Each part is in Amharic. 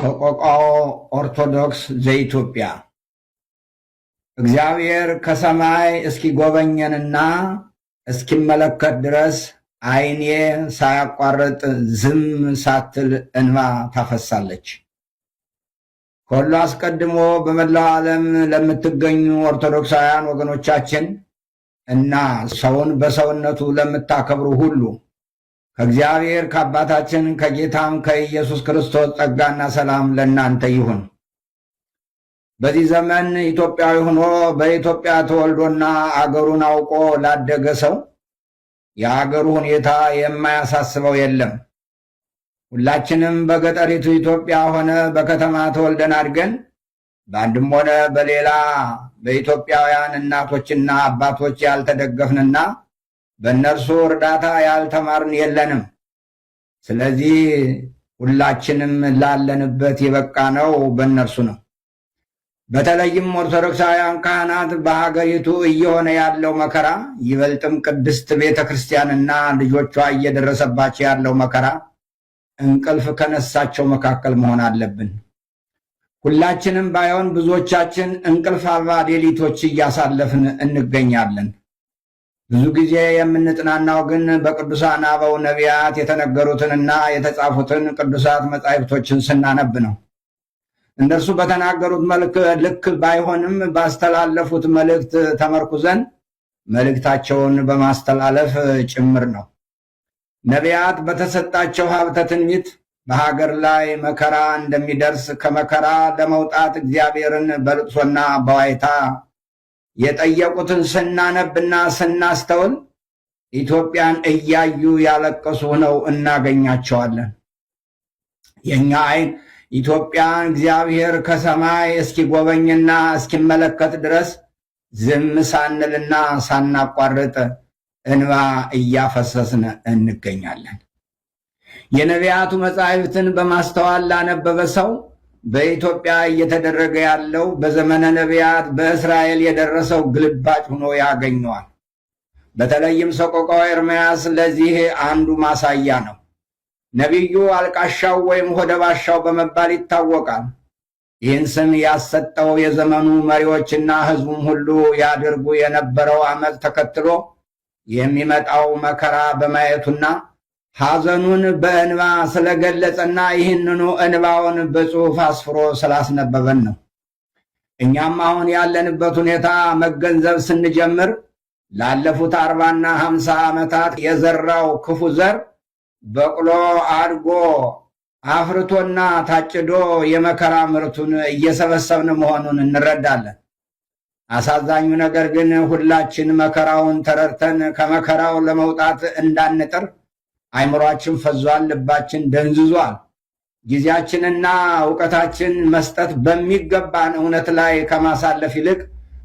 ሰቆቃወ ኦርቶዶክስ ዘኢትዮጵያ። እግዚአብሔር ከሰማይ እስኪጎበኘንና እስኪመለከት ድረስ ዓይኔ ሳያቋርጥ ዝም ሳትል እንባ ታፈሳለች። ከሁሉ አስቀድሞ በመላው ዓለም ለምትገኙ ኦርቶዶክሳውያን ወገኖቻችን እና ሰውን በሰውነቱ ለምታከብሩ ሁሉ ከእግዚአብሔር ከአባታችን ከጌታም ከኢየሱስ ክርስቶስ ጸጋና ሰላም ለእናንተ ይሁን። በዚህ ዘመን ኢትዮጵያዊ ሆኖ በኢትዮጵያ ተወልዶና አገሩን አውቆ ላደገ ሰው የአገሩ ሁኔታ የማያሳስበው የለም። ሁላችንም በገጠሪቱ ኢትዮጵያ ሆነ በከተማ ተወልደን አድገን በአንድም ሆነ በሌላ በኢትዮጵያውያን እናቶችና አባቶች ያልተደገፍንና በእነርሱ እርዳታ ያልተማርን የለንም። ስለዚህ ሁላችንም ላለንበት የበቃነው በእነርሱ ነው። በተለይም ኦርቶዶክሳውያን ካህናት በሀገሪቱ እየሆነ ያለው መከራ፣ ይበልጥም ቅድስት ቤተ ክርስቲያንና ልጆቿ እየደረሰባቸው ያለው መከራ እንቅልፍ ከነሳቸው መካከል መሆን አለብን። ሁላችንም ባይሆን ብዙዎቻችን እንቅልፍ አልባ ሌሊቶች እያሳለፍን እንገኛለን። ብዙ ጊዜ የምንጽናናው ግን በቅዱሳን አበው ነቢያት የተነገሩትንና የተጻፉትን ቅዱሳት መጻሕፍቶችን ስናነብ ነው። እነርሱ በተናገሩት መልክ ልክ ባይሆንም ባስተላለፉት መልእክት ተመርኩዘን መልእክታቸውን በማስተላለፍ ጭምር ነው። ነቢያት በተሰጣቸው ሀብተ ትንቢት በሀገር ላይ መከራ እንደሚደርስ፣ ከመከራ ለመውጣት እግዚአብሔርን በልቅሶና በዋይታ የጠየቁትን ስናነብና ስናስተውል ኢትዮጵያን እያዩ ያለቀሱ ሆነው እናገኛቸዋለን። የእኛ ዓይን ኢትዮጵያን እግዚአብሔር ከሰማይ እስኪጎበኝና እስኪመለከት ድረስ ዝም ሳንልና ሳናቋርጥ እንባ እያፈሰስን እንገኛለን። የነቢያቱ መጻሕፍትን በማስተዋል ላነበበ ሰው በኢትዮጵያ እየተደረገ ያለው በዘመነ ነቢያት በእስራኤል የደረሰው ግልባጭ ሆኖ ያገኘዋል። በተለይም ሰቆቃወ ኤርምያስ ለዚህ አንዱ ማሳያ ነው። ነቢዩ አልቃሻው ወይም ሆደባሻው በመባል ይታወቃል። ይህን ስም ያሰጠው የዘመኑ መሪዎችና ሕዝቡም ሁሉ ያደርጉ የነበረው አመፅ ተከትሎ የሚመጣው መከራ በማየቱና ሐዘኑን በእንባ ስለገለጸና ይህንኑ እንባውን በጽሑፍ አስፍሮ ስላስነበበን ነው። እኛም አሁን ያለንበት ሁኔታ መገንዘብ ስንጀምር ላለፉት 40ና 50 ዓመታት የዘራው ክፉ ዘር በቅሎ አድጎ አፍርቶና ታጭዶ የመከራ ምርቱን እየሰበሰብን መሆኑን እንረዳለን። አሳዛኙ ነገር ግን ሁላችን መከራውን ተረድተን ከመከራው ለመውጣት እንዳንጥር አይምሯችን ፈዟል፣ ልባችን ደንዝዟል። ጊዜያችንና እውቀታችን መስጠት በሚገባን እውነት ላይ ከማሳለፍ ይልቅ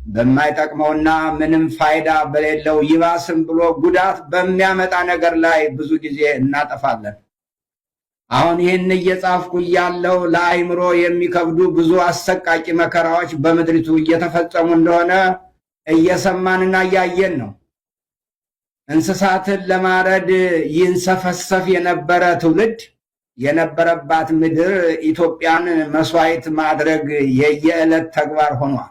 በማይጠቅመውና ምንም ፋይዳ በሌለው ይባስም ብሎ ጉዳት በሚያመጣ ነገር ላይ ብዙ ጊዜ እናጠፋለን። አሁን ይህን እየጻፍኩ እያለሁ ለአይምሮ የሚከብዱ ብዙ አሰቃቂ መከራዎች በምድሪቱ እየተፈጸሙ እንደሆነ እየሰማንና እያየን ነው። እንስሳትን ለማረድ ይንሰፈሰፍ የነበረ ትውልድ የነበረባት ምድር ኢትዮጵያን መስዋዕት ማድረግ የየዕለት ተግባር ሆኗል።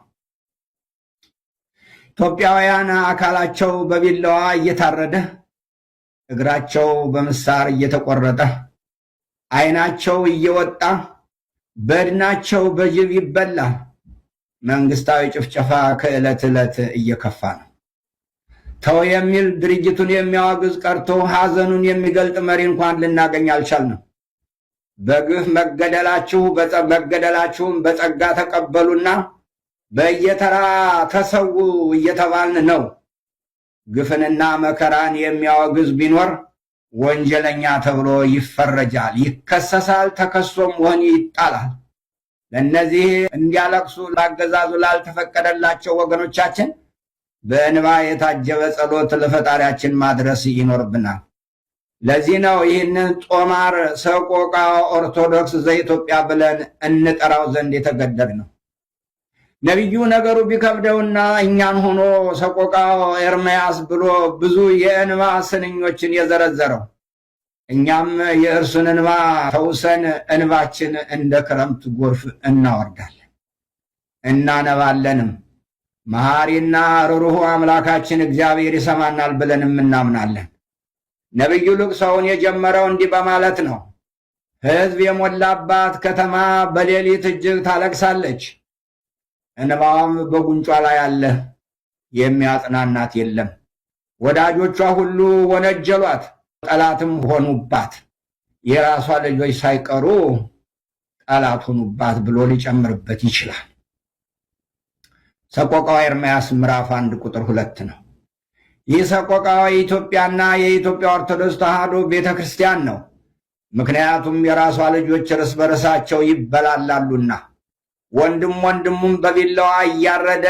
ኢትዮጵያውያን አካላቸው በቢላዋ እየታረደ፣ እግራቸው በምሳር እየተቆረጠ፣ ዓይናቸው እየወጣ፣ በድናቸው በጅብ ይበላል። መንግስታዊ ጭፍጨፋ ከዕለት ዕለት እየከፋ ነው። ተው የሚል፣ ድርጅቱን የሚያወግዝ ቀርቶ ሐዘኑን የሚገልጥ መሪ እንኳን ልናገኝ አልቻልንም። በግፍ መገደላችሁ መገደላችሁን በጸጋ ተቀበሉና በየተራ ተሰዉ እየተባልን ነው። ግፍንና መከራን የሚያወግዝ ቢኖር ወንጀለኛ ተብሎ ይፈረጃል፣ ይከሰሳል፣ ተከሶም ወህኒ ይጣላል። ለእነዚህ እንዲያለቅሱ ላገዛዙ ላልተፈቀደላቸው ወገኖቻችን በእንባ የታጀበ ጸሎት ለፈጣሪያችን ማድረስ ይኖርብናል። ለዚህ ነው ይህንን ጦማር ሰቆቃ ኦርቶዶክስ ዘኢትዮጵያ ብለን እንጠራው ዘንድ የተገደድነው። ነቢዩ ነገሩ ቢከብደውና እኛን ሆኖ ሰቆቃ ኤርምያስ ብሎ ብዙ የእንባ ስንኞችን የዘረዘረው። እኛም የእርሱን እንባ ተውሰን እንባችን እንደ ክረምት ጎርፍ እናወርዳለን እናነባለንም። መሐሪና ርኅሩህ አምላካችን እግዚአብሔር ይሰማናል ብለንም እናምናለን። ነቢዩ ልቅሶውን የጀመረው እንዲህ በማለት ነው። ሕዝብ የሞላባት ከተማ በሌሊት እጅግ ታለቅሳለች፣ እንባዋም በጉንጯ ላይ አለ፣ የሚያጽናናት የለም። ወዳጆቿ ሁሉ ወነጀሏት፣ ጠላትም ሆኑባት። የራሷ ልጆች ሳይቀሩ ጠላት ሆኑባት ብሎ ሊጨምርበት ይችላል። ሰቆቃወ ኤርምያስ ምዕራፍ 1 ቁጥር 2 ነው። ይህ ሰቆቃወ የኢትዮጵያና የኢትዮጵያ ኦርቶዶክስ ተዋሕዶ ቤተ ክርስቲያን ነው። ምክንያቱም የራሷ ልጆች እርስ በርሳቸው ይበላላሉና ወንድም ወንድሙም በቢላዋ እያረደ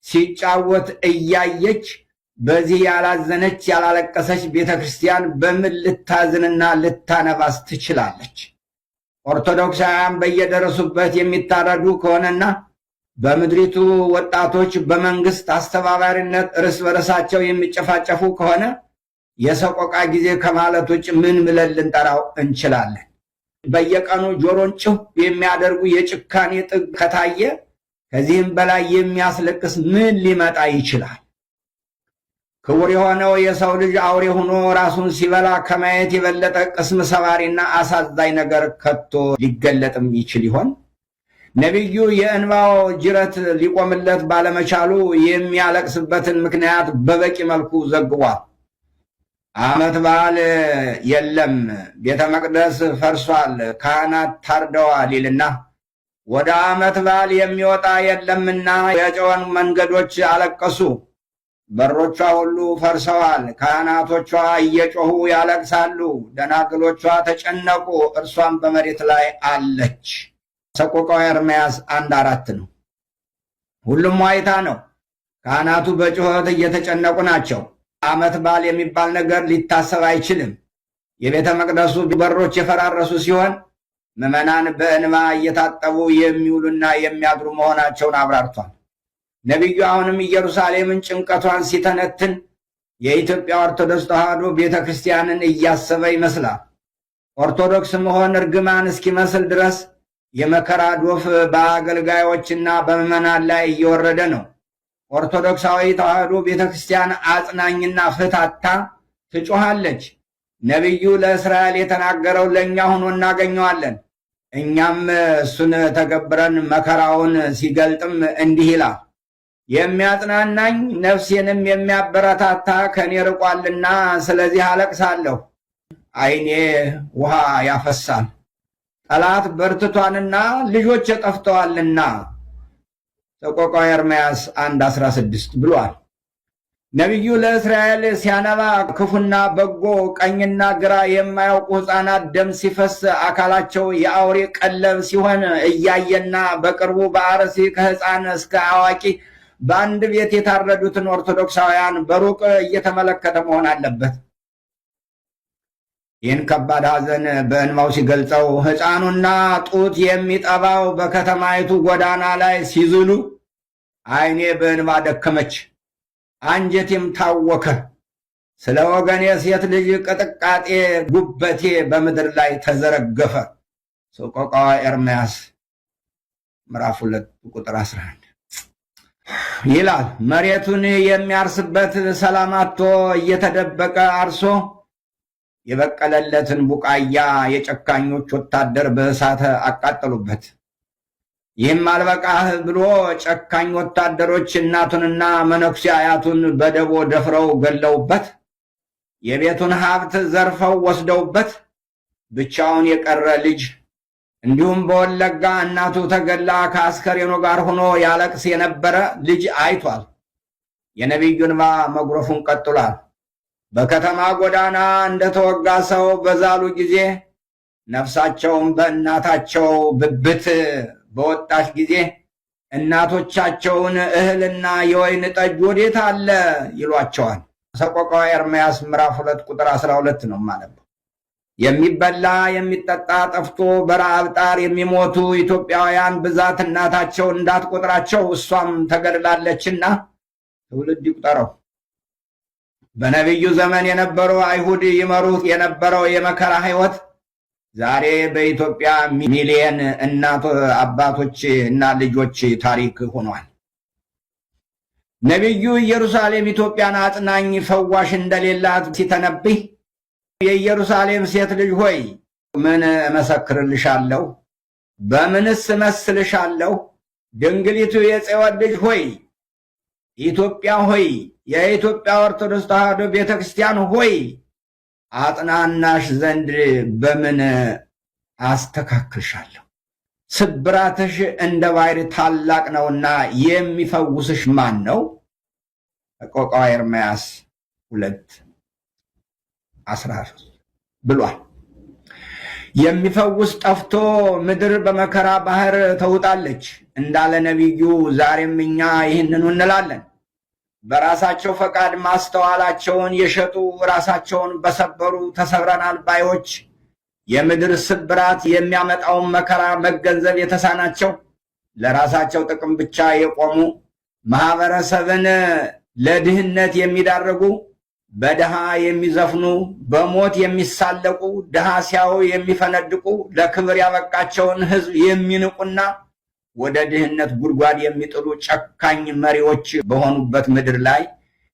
ሲጫወት እያየች በዚህ ያላዘነች ያላለቀሰች ቤተ ክርስቲያን በምን ልታዝንና ልታነባስ ትችላለች? ኦርቶዶክሳውያን በየደረሱበት የሚታረዱ ከሆነና በምድሪቱ ወጣቶች በመንግስት አስተባባሪነት እርስ በርሳቸው የሚጨፋጨፉ ከሆነ የሰቆቃ ጊዜ ከማለት ውጭ ምን ብለን ልንጠራው እንችላለን? በየቀኑ ጆሮን ጭው የሚያደርጉ የጭካኔ ጥግ ከታየ ከዚህም በላይ የሚያስለቅስ ምን ሊመጣ ይችላል? ክቡር የሆነው የሰው ልጅ አውሬ ሆኖ ራሱን ሲበላ ከማየት የበለጠ ቅስም ሰባሪና አሳዛኝ ነገር ከቶ ሊገለጥም ይችል ይሆን? ነቢዩ የእንባው ጅረት ሊቆምለት ባለመቻሉ የሚያለቅስበትን ምክንያት በበቂ መልኩ ዘግቧል። ዓመት በዓል የለም፣ ቤተ መቅደስ ፈርሷል፣ ካህናት ታርደዋል ይልና ወደ ዓመት በዓል የሚወጣ የለምና የጨውን መንገዶች አለቀሱ። በሮቿ ሁሉ ፈርሰዋል፣ ካህናቶቿ እየጮኹ ያለቅሳሉ፣ ደናግሎቿ ተጨነቁ፣ እርሷም በመሬት ላይ አለች። ሰቆቃወ ኤርምያስ 1:4 ነው። ሁሉም ዋይታ ነው። ካህናቱ በጩኸት እየተጨነቁ ናቸው። ዓመት በዓል የሚባል ነገር ሊታሰብ አይችልም። የቤተ መቅደሱ በሮች የፈራረሱ ሲሆን ምዕመናን በእንባ እየታጠቡ የሚውሉና የሚያድሩ መሆናቸውን አብራርቷል። ነቢዩ አሁንም ኢየሩሳሌምን ጭንቀቷን ሲተነትን የኢትዮጵያ ኦርቶዶክስ ተዋሕዶ ቤተ ክርስቲያንን እያሰበ ይመስላል። ኦርቶዶክስ መሆን እርግማን እስኪመስል ድረስ የመከራ ዶፍ በአገልጋዮችና በምዕመናን ላይ እየወረደ ነው። ኦርቶዶክሳዊ ተዋሕዶ ቤተ ክርስቲያን አጽናኝና ፍታታ ትጮኻለች። ነቢዩ ለእስራኤል የተናገረው ለእኛ ሆኖ እናገኘዋለን። እኛም እሱን ተገብረን መከራውን ሲገልጥም እንዲህ ይላል። የሚያጽናናኝ ነፍሴንም የሚያበረታታ ከኔ ርቋልና፣ ስለዚህ አለቅሳለሁ፣ ዓይኔ ውሃ ያፈሳል። ጠላት በርትቷንና ልጆች ጠፍተዋልና። ሰቆቃወ ኤርምያስ 1:16 ብሏል። ነቢዩ ለእስራኤል ሲያነባ ክፉና በጎ ቀኝና ግራ የማያውቁ ሕፃናት ደም ሲፈስ አካላቸው የአውሬ ቀለብ ሲሆን እያየና በቅርቡ በአርሲ ከሕፃን እስከ አዋቂ በአንድ ቤት የታረዱትን ኦርቶዶክሳውያን በሩቅ እየተመለከተ መሆን አለበት። ይህን ከባድ ሐዘን በእንባው ሲገልጸው ሕፃኑና ጡት የሚጠባው በከተማይቱ ጎዳና ላይ ሲዝሉ ዓይኔ በእንባ ደከመች፣ አንጀቴም ታወከ። ስለ ወገኔ ሴት ልጅ ቅጥቃጤ ጉበቴ በምድር ላይ ተዘረገፈ። ሰቆቃወ ኤርምያስ ምዕራፍ 2 ቁጥር 11 ይላል። መሬቱን የሚያርስበት ሰላም አጥቶ እየተደበቀ አርሶ የበቀለለትን ቡቃያ የጨካኞች ወታደር በእሳት አቃጠሉበት። ይህም አልበቃህ ብሎ ጨካኝ ወታደሮች እናቱንና መነኩሴ አያቱን በደቦ ደፍረው ገለውበት፣ የቤቱን ሀብት ዘርፈው ወስደውበት ብቻውን የቀረ ልጅ እንዲሁም በወለጋ እናቱ ተገላ ከአስከሬኑ ጋር ሆኖ ያለቅስ የነበረ ልጅ አይቷል። የነቢዩ እንባ መጉረፉን ቀጥሏል። በከተማ ጎዳና እንደተወጋ ሰው በዛሉ ጊዜ ነፍሳቸውን በእናታቸው ብብት በወጣች ጊዜ እናቶቻቸውን እህልና የወይን ጠጅ ወዴት አለ ይሏቸዋል። ሰቆቃወ ኤርምያስ ምዕራፍ 2 ቁጥር 12 ነው ማለት ነው። የሚበላ የሚጠጣ ጠፍቶ በረሃብ ጣር የሚሞቱ ኢትዮጵያውያን ብዛት እናታቸው እንዳትቆጥራቸው እሷም ተገድላለችና ትውልድ ይቁጠረው። በነቢዩ ዘመን የነበሩ አይሁድ ይመሩት የነበረው የመከራ ሕይወት ዛሬ በኢትዮጵያ ሚሊየን እናት አባቶች እና ልጆች ታሪክ ሆኗል። ነቢዩ ኢየሩሳሌም ኢትዮጵያን አጽናኝ ፈዋሽ እንደሌላት ሲተነብይ የኢየሩሳሌም ሴት ልጅ ሆይ ምን እመሰክርልሻለሁ? በምንስ እመስልሻለሁ? ድንግሊቱ የጽዮን ልጅ ሆይ ኢትዮጵያ ሆይ የኢትዮጵያ ኦርቶዶክስ ተዋሕዶ ቤተክርስቲያን ሆይ አጥናናሽ ዘንድ በምን አስተካክልሻለሁ? ስብራትሽ እንደ ባሕር ታላቅ ነውና የሚፈውስሽ ማን ነው? ሰቆቃወ ኤርምያስ 2:13 ብሏል። የሚፈውስ ጠፍቶ ምድር በመከራ ባህር ተውጣለች እንዳለ ነቢዩ፣ ዛሬም እኛ ይህንኑ እንላለን። በራሳቸው ፈቃድ ማስተዋላቸውን የሸጡ፣ ራሳቸውን በሰበሩ ተሰብረናል ባዮች፣ የምድር ስብራት የሚያመጣውን መከራ መገንዘብ የተሳናቸው፣ ለራሳቸው ጥቅም ብቻ የቆሙ፣ ማህበረሰብን ለድህነት የሚዳርጉ፣ በድሃ የሚዘፍኑ፣ በሞት የሚሳለቁ፣ ድሃ ሲያዩ የሚፈነድቁ፣ ለክብር ያበቃቸውን ሕዝብ የሚንቁና ወደ ድህነት ጉድጓድ የሚጥሉ ጨካኝ መሪዎች በሆኑበት ምድር ላይ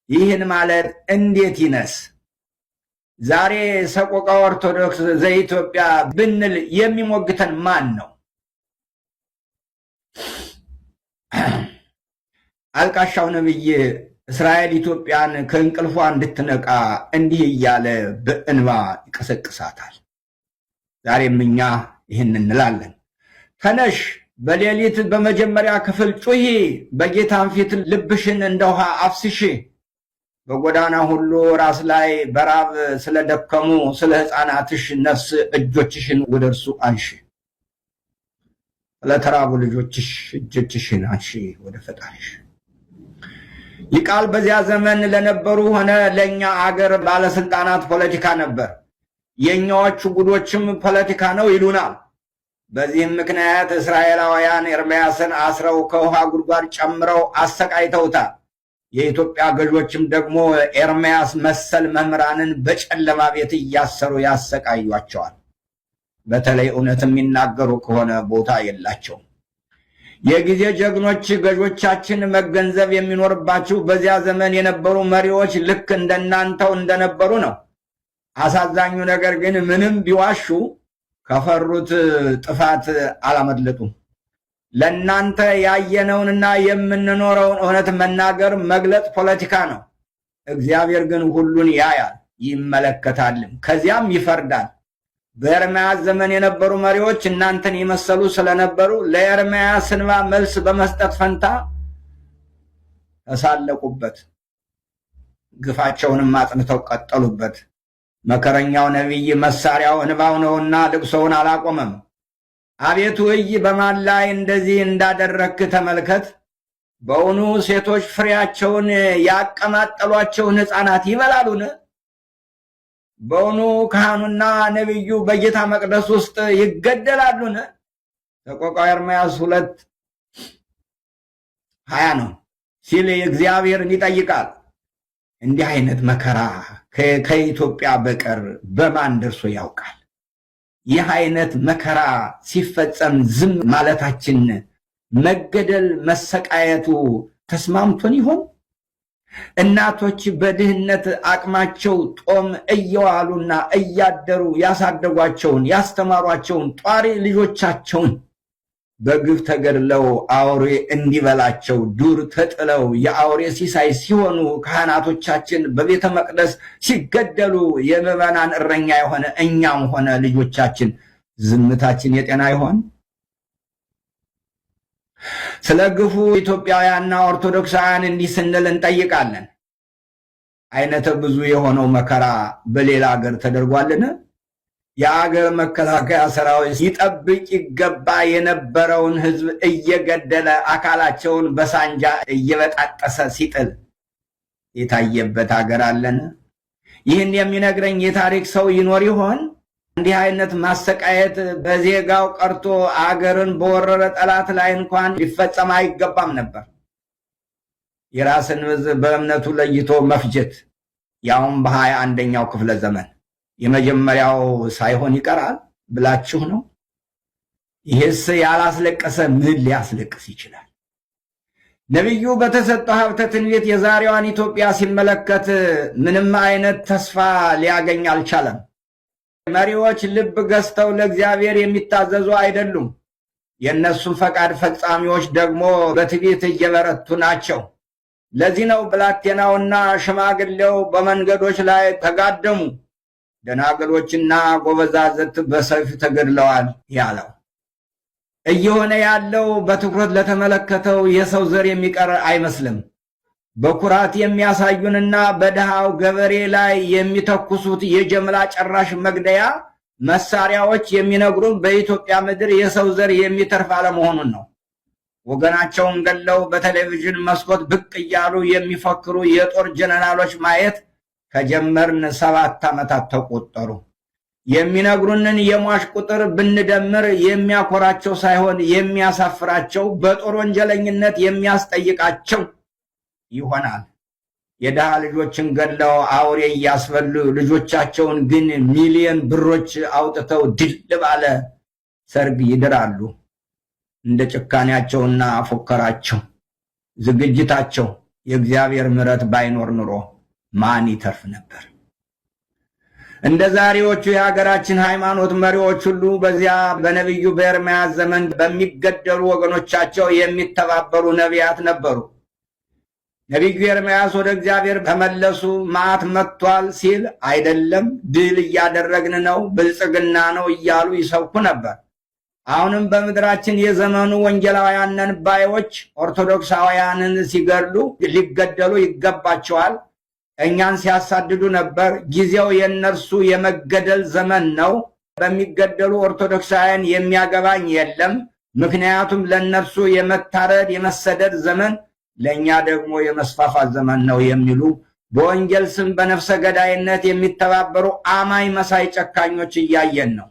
ይህን ማለት እንዴት ይነስ? ዛሬ ሰቆቃ ኦርቶዶክስ ዘኢትዮጵያ ብንል የሚሞግተን ማን ነው? አልቃሻው ነብይ እስራኤል ኢትዮጵያን ከእንቅልፏ እንድትነቃ እንዲህ እያለ በእንባ ይቀሰቅሳታል። ዛሬም እኛ ይህን እንላለን። ተነሽ፣ በሌሊት በመጀመሪያ ክፍል ጩሂ፣ በጌታም ፊት ልብሽን እንደ ውሃ አፍስሺ። በጎዳና ሁሉ ራስ ላይ በራብ ስለደከሙ ስለ ሕፃናትሽ ነፍስ እጆችሽን ወደ እርሱ አንሺ። ስለተራቡ ልጆችሽ እጆችሽን አንሺ ወደ ፈጣሪሽ። ይህ ቃል በዚያ ዘመን ለነበሩ ሆነ ለእኛ አገር ባለስልጣናት ፖለቲካ ነበር። የእኛዎቹ ጉዶችም ፖለቲካ ነው ይሉናል። በዚህም ምክንያት እስራኤላውያን ኤርምያስን አስረው ከውሃ ጉድጓድ ጨምረው አሰቃይተውታል። የኢትዮጵያ ገዦችም ደግሞ ኤርምያስ መሰል መምህራንን በጨለማ ቤት እያሰሩ ያሰቃዩቸዋል። በተለይ እውነት የሚናገሩ ከሆነ ቦታ የላቸውም። የጊዜ ጀግኖች ገዦቻችን መገንዘብ የሚኖርባችሁ በዚያ ዘመን የነበሩ መሪዎች ልክ እንደናንተው እንደነበሩ ነው። አሳዛኙ ነገር ግን ምንም ቢዋሹ ከፈሩት ጥፋት አላመለጡም። ለእናንተ ያየነውንና የምንኖረውን እውነት መናገር መግለጽ ፖለቲካ ነው። እግዚአብሔር ግን ሁሉን ያያል ይመለከታልም፣ ከዚያም ይፈርዳል። በኤርምያስ ዘመን የነበሩ መሪዎች እናንተን የመሰሉ ስለነበሩ ለኤርምያስ እንባ መልስ በመስጠት ፈንታ ተሳለቁበት፣ ግፋቸውንም አጽንተው ቀጠሉበት። መከረኛው ነቢይ መሳሪያው እንባው ነውና ልቅሶውን አላቆመም። አቤቱ እይ፣ በማን ላይ እንደዚህ እንዳደረግክ ተመልከት። በውኑ ሴቶች ፍሬያቸውን ያቀማጠሏቸውን ሕፃናት ይበላሉን? በውኑ ካህኑና ነቢዩ በጌታ መቅደስ ውስጥ ይገደላሉን? ሰቆቃወ ኤርምያስ 2:20 ነው ሲል እግዚአብሔርን ይጠይቃል። እንዲህ አይነት መከራ ከኢትዮጵያ በቀር በማን ደርሶ ያውቃል? ይህ አይነት መከራ ሲፈጸም ዝም ማለታችን መገደል መሰቃየቱ ተስማምቶን ይሆን? እናቶች በድህነት አቅማቸው ጦም እየዋሉና እያደሩ ያሳደጓቸውን ያስተማሯቸውን ጧሪ ልጆቻቸውን በግፍ ተገድለው አውሬ እንዲበላቸው ዱር ተጥለው የአውሬ ሲሳይ ሲሆኑ፣ ካህናቶቻችን በቤተ መቅደስ ሲገደሉ፣ የምዕመናን እረኛ የሆነ እኛም ሆነ ልጆቻችን ዝምታችን የጤና ይሆን? ስለ ግፉ ኢትዮጵያውያንና ኦርቶዶክሳውያን እንዲህ ስንል እንጠይቃለን። አይነተ ብዙ የሆነው መከራ በሌላ ሀገር ተደርጓልን? የአገር መከላከያ ሰራዊት ይጠብቅ ይገባ የነበረውን ሕዝብ እየገደለ አካላቸውን በሳንጃ እየበጣጠሰ ሲጥል የታየበት ሀገር አለን? ይህን የሚነግረኝ የታሪክ ሰው ይኖር ይሆን? እንዲህ አይነት ማሰቃየት በዜጋው ቀርቶ አገርን በወረረ ጠላት ላይ እንኳን ሊፈጸም አይገባም ነበር። የራስን ሕዝብ በእምነቱ ለይቶ መፍጀት፣ ያውም በ21ኛው ክፍለ ዘመን የመጀመሪያው ሳይሆን ይቀራል ብላችሁ ነው? ይህስ ያላስለቀሰ ምን ሊያስለቅስ ይችላል? ነቢዩ በተሰጠው ሀብተ ትንቢት የዛሬዋን ኢትዮጵያ ሲመለከት ምንም አይነት ተስፋ ሊያገኝ አልቻለም። መሪዎች ልብ ገዝተው ለእግዚአብሔር የሚታዘዙ አይደሉም። የእነሱን ፈቃድ ፈጻሚዎች ደግሞ በትዕቢት እየበረቱ ናቸው። ለዚህ ነው ብላቴናውና ሽማግሌው በመንገዶች ላይ ተጋደሙ፣ ደናግሎችና ጎበዛዝት በሰይፍ ተገድለዋል ያለው። እየሆነ ያለው በትኩረት ለተመለከተው የሰው ዘር የሚቀር አይመስልም። በኩራት የሚያሳዩንና በድሃው ገበሬ ላይ የሚተኩሱት የጀምላ ጨራሽ መግደያ መሳሪያዎች የሚነግሩን በኢትዮጵያ ምድር የሰው ዘር የሚተርፍ አለመሆኑን ነው። ወገናቸውን ገለው በቴሌቪዥን መስኮት ብቅ እያሉ የሚፈክሩ የጦር ጀነራሎች ማየት ከጀመርን 7 ዓመታት ተቆጠሩ። የሚነግሩንን የሟች ቁጥር ብንደምር የሚያኮራቸው ሳይሆን የሚያሳፍራቸው፣ በጦር ወንጀለኝነት የሚያስጠይቃቸው ይሆናል። የድሃ ልጆችን ገድለው አውሬ እያስበሉ ልጆቻቸውን ግን ሚሊዮን ብሮች አውጥተው ድል ባለ ሰርግ ይድራሉ። እንደ ጭካኔያቸውና ፉከራቸው ዝግጅታቸው የእግዚአብሔር ምሕረት ባይኖር ኑሮ ማን ይተርፍ ነበር? እንደ ዛሬዎቹ የሀገራችን ሃይማኖት መሪዎች ሁሉ በዚያ በነቢዩ በኤርምያስ ዘመን በሚገደሉ ወገኖቻቸው የሚተባበሩ ነቢያት ነበሩ። ነቢዩ ኤርምያስ ወደ እግዚአብሔር ተመለሱ፣ መዓት መጥቷል ሲል አይደለም፣ ድል እያደረግን ነው፣ ብልጽግና ነው እያሉ ይሰብኩ ነበር። አሁንም በምድራችን የዘመኑ ወንጌላውያን ነን ባዮች ኦርቶዶክሳውያንን ሲገድሉ ሊገደሉ ይገባቸዋል፣ እኛን ሲያሳድዱ ነበር። ጊዜው የእነርሱ የመገደል ዘመን ነው። በሚገደሉ ኦርቶዶክሳውያን የሚያገባኝ የለም። ምክንያቱም ለእነርሱ የመታረድ የመሰደድ ዘመን፣ ለእኛ ደግሞ የመስፋፋት ዘመን ነው የሚሉ፣ በወንጌል ስም በነፍሰ ገዳይነት የሚተባበሩ አማኝ መሳይ ጨካኞች እያየን ነው።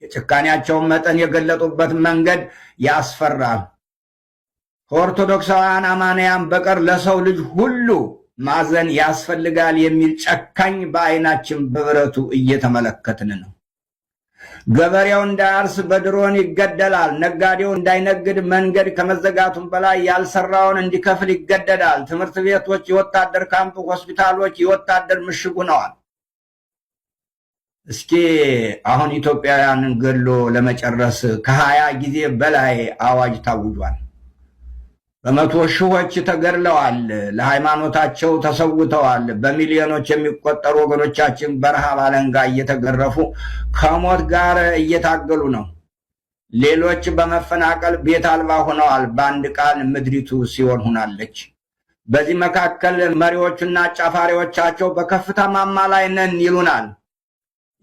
የጭካኔያቸውን መጠን የገለጡበት መንገድ ያስፈራል። ከኦርቶዶክሳውያን አማንያን በቀር ለሰው ልጅ ሁሉ ማዘን ያስፈልጋል የሚል ጨካኝ በዓይናችን በብረቱ እየተመለከትን ነው። ገበሬው እንዳያርስ በድሮን ይገደላል። ነጋዴው እንዳይነግድ መንገድ ከመዘጋቱም በላይ ያልሰራውን እንዲከፍል ይገደዳል። ትምህርት ቤቶች የወታደር ካምፕ፣ ሆስፒታሎች የወታደር ምሽግ ሆነዋል። እስኪ አሁን ኢትዮጵያውያንን ገድሎ ለመጨረስ ከ20 ጊዜ በላይ አዋጅ ታውጇል። በመቶ ሺዎች ተገድለዋል። ለሃይማኖታቸው ተሰውተዋል። በሚሊዮኖች የሚቆጠሩ ወገኖቻችን በረሃብ አለንጋ እየተገረፉ ከሞት ጋር እየታገሉ ነው። ሌሎች በመፈናቀል ቤት አልባ ሆነዋል። በአንድ ቃል ምድሪቱ ሲኦል ሆናለች። በዚህ መካከል መሪዎቹና አጫፋሪዎቻቸው በከፍታ ማማ ላይ ነን ይሉናል።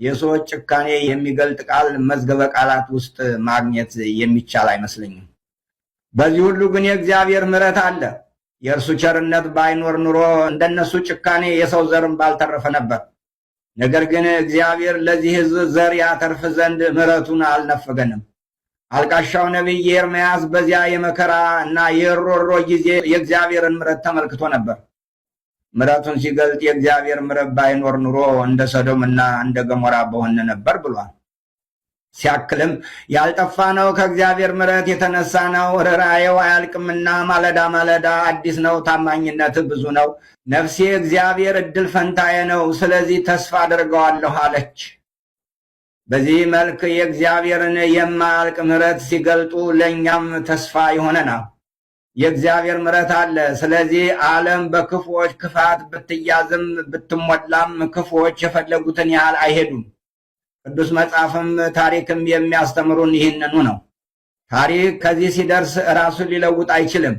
የሰዎች ጭካኔ የሚገልጥ ቃል መዝገበ ቃላት ውስጥ ማግኘት የሚቻል አይመስለኝም። በዚህ ሁሉ ግን የእግዚአብሔር ምሕረት አለ። የእርሱ ቸርነት ባይኖር ኑሮ እንደነሱ ጭካኔ የሰው ዘርም ባልተረፈ ነበር። ነገር ግን እግዚአብሔር ለዚህ ሕዝብ ዘር ያተርፍ ዘንድ ምሕረቱን አልነፈገንም። አልቃሻው ነቢይ ኤርምያስ በዚያ የመከራ እና የሮሮ ጊዜ የእግዚአብሔርን ምሕረት ተመልክቶ ነበር። ምሕረቱን ሲገልጥ የእግዚአብሔር ምሕረት ባይኖር ኑሮ እንደ ሰዶምና እንደ ገሞራ በሆነ ነበር ብሏል። ሲያክልም ያልጠፋ ነው ከእግዚአብሔር ምሕረት የተነሳ ነው። ርኅራኄው አያልቅምና ማለዳ ማለዳ አዲስ ነው፣ ታማኝነት ብዙ ነው። ነፍሴ እግዚአብሔር እድል ፈንታዬ ነው፣ ስለዚህ ተስፋ አድርገዋለሁ አለች። በዚህ መልክ የእግዚአብሔርን የማያልቅ ምሕረት ሲገልጡ ለእኛም ተስፋ ይሆነናል። የእግዚአብሔር ምሕረት አለ። ስለዚህ ዓለም በክፉዎች ክፋት ብትያዝም ብትሞላም ክፉዎች የፈለጉትን ያህል አይሄዱም። ቅዱስ መጽሐፍም ታሪክም የሚያስተምሩን ይህንኑ ነው። ታሪክ ከዚህ ሲደርስ ራሱን ሊለውጥ አይችልም።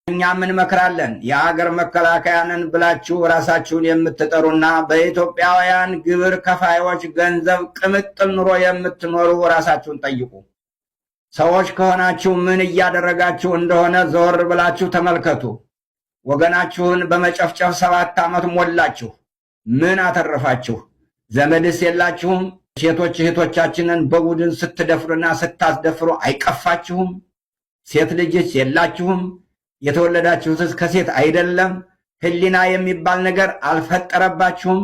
እኛም እንመክራለን። የሀገር መከላከያንን ብላችሁ ራሳችሁን የምትጠሩና በኢትዮጵያውያን ግብር ከፋዮች ገንዘብ ቅምጥል ኑሮ የምትኖሩ ራሳችሁን ጠይቁ። ሰዎች ከሆናችሁ ምን እያደረጋችሁ እንደሆነ ዘወር ብላችሁ ተመልከቱ። ወገናችሁን በመጨፍጨፍ 7 ዓመት ሞላችሁ። ምን አተረፋችሁ? ዘመድስ የላችሁም? ሴቶች እህቶቻችንን በቡድን ስትደፍሩና ስታስደፍሩ አይቀፋችሁም? ሴት ልጅስ የላችሁም? የተወለዳችሁትስ ከሴት አይደለም? ሕሊና የሚባል ነገር አልፈጠረባችሁም?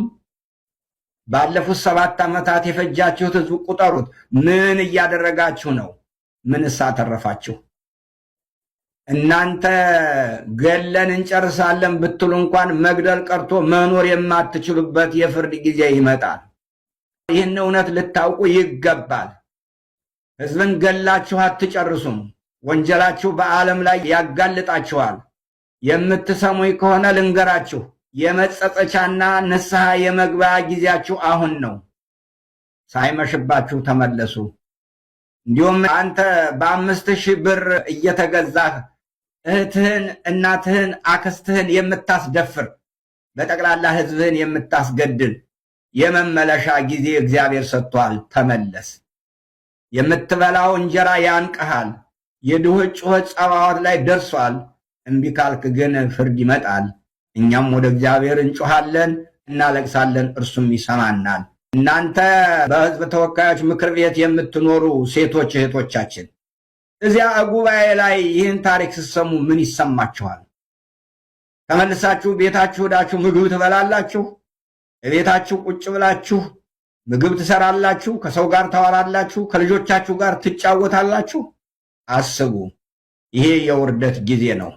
ባለፉት 7 ዓመታት የፈጃችሁት ሕዝብ ቁጠሩት። ምን እያደረጋችሁ ነው? ምንስ አተረፋችሁ? እናንተ ገለን እንጨርሳለን ብትሉ እንኳን መግደል ቀርቶ መኖር የማትችሉበት የፍርድ ጊዜ ይመጣል። ይህን እውነት ልታውቁ ይገባል። ሕዝብን ገላችሁ አትጨርሱም። ወንጀላችሁ በዓለም ላይ ያጋልጣችኋል። የምትሰሙኝ ከሆነ ልንገራችሁ፣ የመጸጸቻና ንስሐ የመግቢያ ጊዜያችሁ አሁን ነው። ሳይመሽባችሁ ተመለሱ። እንዲሁም አንተ በ5,000 ብር እየተገዛህ እህትህን፣ እናትህን፣ አክስትህን የምታስደፍር በጠቅላላ ሕዝብህን የምታስገድል የመመለሻ ጊዜ እግዚአብሔር ሰጥቷል። ተመለስ። የምትበላው እንጀራ ያንቅሃል። የድሆች ጩኸት ጸባዖት ላይ ደርሷል። እምቢ ካልክ ግን ፍርድ ይመጣል። እኛም ወደ እግዚአብሔር እንጮኻለን፣ እናለቅሳለን፣ እርሱም ይሰማናል። እናንተ በሕዝብ ተወካዮች ምክር ቤት የምትኖሩ ሴቶች እህቶቻችን እዚያ ጉባኤ ላይ ይህን ታሪክ ስትሰሙ ምን ይሰማችኋል? ተመልሳችሁ ቤታችሁ ሄዳችሁ ምግብ ትበላላችሁ? ቤታችሁ ቁጭ ብላችሁ ምግብ ትሰራላችሁ? ከሰው ጋር ታወራላችሁ? ከልጆቻችሁ ጋር ትጫወታላችሁ? አስቡ። ይሄ የውርደት ጊዜ ነው።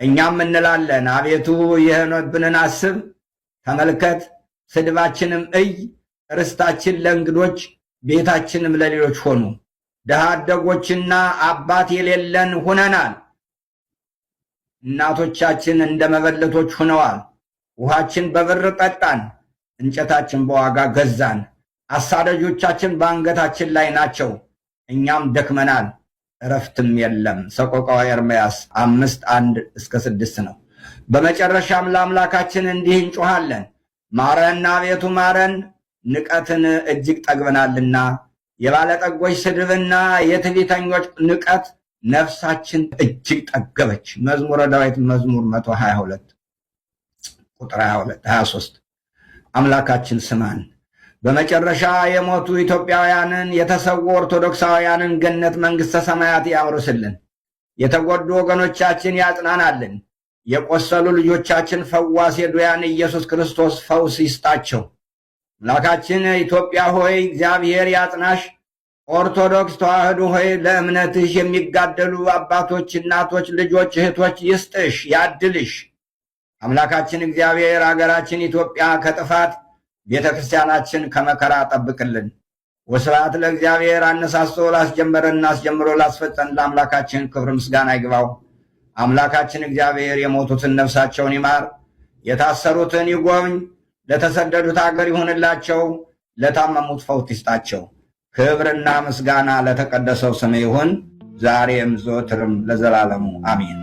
እኛም እንላለን፣ አቤቱ የሆነብንን አስብ፣ ተመልከት፣ ስድባችንም እይ። ርስታችን ለእንግዶች ቤታችንም ለሌሎች ሆኑ። ድሃ አደጎችና አባት የሌለን ሁነናል። እናቶቻችን እንደ መበለቶች ሆነዋል። ውሃችን በብር ጠጣን፣ እንጨታችን በዋጋ ገዛን። አሳዳጆቻችን በአንገታችን ላይ ናቸው። እኛም ደክመናል፣ እረፍትም የለም። ሰቆቃወ ኤርምያስ 5:1-6 ነው። በመጨረሻም ለአምላካችን እንዲህ እንጮኻለን፣ ማረን አቤቱ ማረን፣ ንቀትን እጅግ ጠግበናልና። የባለጠጎች ስድብና የትዕቢተኞች ንቀት ነፍሳችን እጅግ ጠገበች። መዝሙረ ዳዊት መዝሙር 122 ቁጥር 22 23። አምላካችን ስማን። በመጨረሻ የሞቱ ኢትዮጵያውያንን የተሰዉ ኦርቶዶክሳውያንን ገነት መንግሥተ ሰማያት ያውርስልን። የተጎዱ ወገኖቻችን ያጽናናልን። የቆሰሉ ልጆቻችን ፈዋስ የዱያን ኢየሱስ ክርስቶስ ፈውስ ይስጣቸው። አምላካችን ኢትዮጵያ ሆይ እግዚአብሔር ያጽናሽ። ኦርቶዶክስ ተዋሕዶ ሆይ ለእምነትሽ የሚጋደሉ አባቶች፣ እናቶች፣ ልጆች፣ እህቶች ይስጥሽ፣ ያድልሽ። አምላካችን እግዚአብሔር አገራችን ኢትዮጵያ ከጥፋት ቤተ ክርስቲያናችን ከመከራ ጠብቅልን። ወስብሐት ለእግዚአብሔር። አነሳስቶ ላስጀመረን አስጀምሮ ላስፈጸን ለአምላካችን ክብር ምስጋና ይግባው። አምላካችን እግዚአብሔር የሞቱትን ነፍሳቸውን ይማር፣ የታሰሩትን ይጎብኝ፣ ለተሰደዱት አገር ይሁንላቸው፣ ለታመሙት ፈውስ ይስጣቸው። ክብርና ምስጋና ለተቀደሰው ስም ይሁን ዛሬም ዘወትርም ለዘላለሙ አሜን።